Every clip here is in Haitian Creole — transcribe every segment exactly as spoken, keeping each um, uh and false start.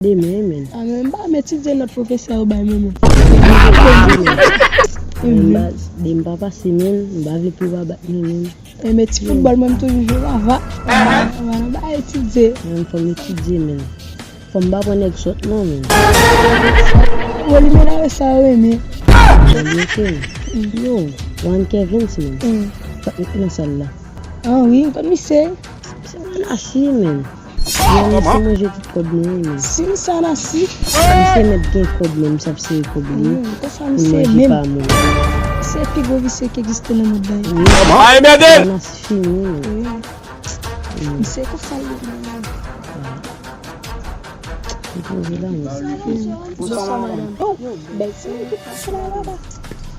Demen, men. A, men m pa renmen etidye nòt pwofesè yo bay mwen, men. Men m pa, de m pa pase, men m pa vle pou yo pa bat mwen, men. E, men ti foutbòl, mwen, m toujou jwe lava. Anba, anba nan bay etidye. Men fò m etidye, men. Fò m pa pran nèg sòt, non, men. Ou li men lave sa yo renmen. Mwen li oke, men. Yo, Juan Kevin, men. Sa k nan sal la? A, wi, ou konn misye? Se Manasi, men. Yo, misye manje tout kòb mwen, men. Si misye Manasi. Misye mèt gen kòb, men misye ap sere kòb li. Wi, konsa pou l misye manje menm. Pa mwen. Se pi gwo visye ki egziste nan mond la. Wi. Ay, mède! Manasi fini, men. Wi. Misye konsa l ye, men. Li poze la, men. Bonswa, madanm. Oh, bèl ti moun ki pase la, laba.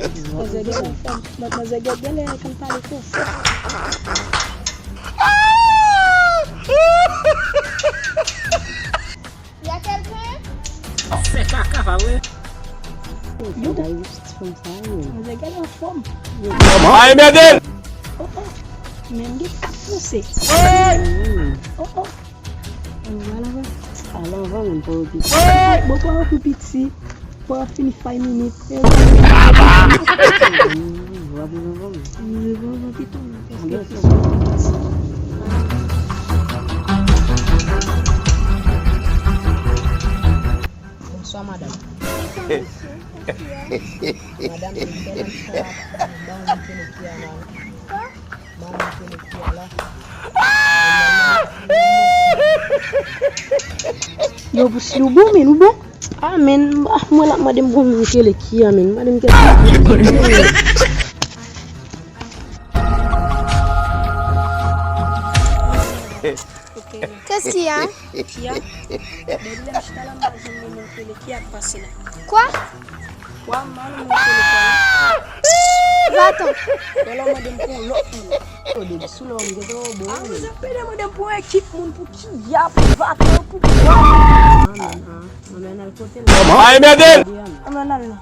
Manzè gen lè fè, manzè gen, gen lè konn pale fransè. Y a quelqu'un? Fè kaka, pa vre? Yo. Manzè gen lè anfòm. Ay, mède! Oh, oh. Men m gen kat pouse. Oh, oh. Ann, al anvan. Al anvan, men pa yo piti. Bon, pa yo pi piti. Pa yo fini five minutes. W ap rive anvan, men. M rive anvan pito, men. Paske Bonswa, madanm. Madanm, m fè nan chita la, ba w mete le pye a la. Ba w mete le pye a la. Yo, Bouch, ou bon, men, ou bon? A, men, ah, mwen la, mande m pou m kele ki a, men, mande m kele ki. Qu'est-ce qu'il y a? Kia, depi lè m chita la, m pa janm wè moun kele ki ap pase la. Quoi? Kwa mal moun kele kwa la. Va-t'en. Wè lè w mande m pou yon lòt moun. Yo, depi sou lè w m gentan wè w bon. A, ou zan pede mande m pou yon ekip moun pou ki y ap vate pou kwa? Ann, ann, ann. Ann, ann al kote l. Ay, mède! Ann, ann al non.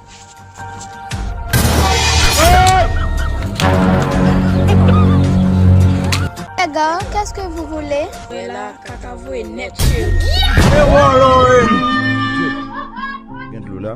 Les gars, qu'est-ce que vous voulez? Wè la, kaka voye nèt, cheri. Gen dlo la.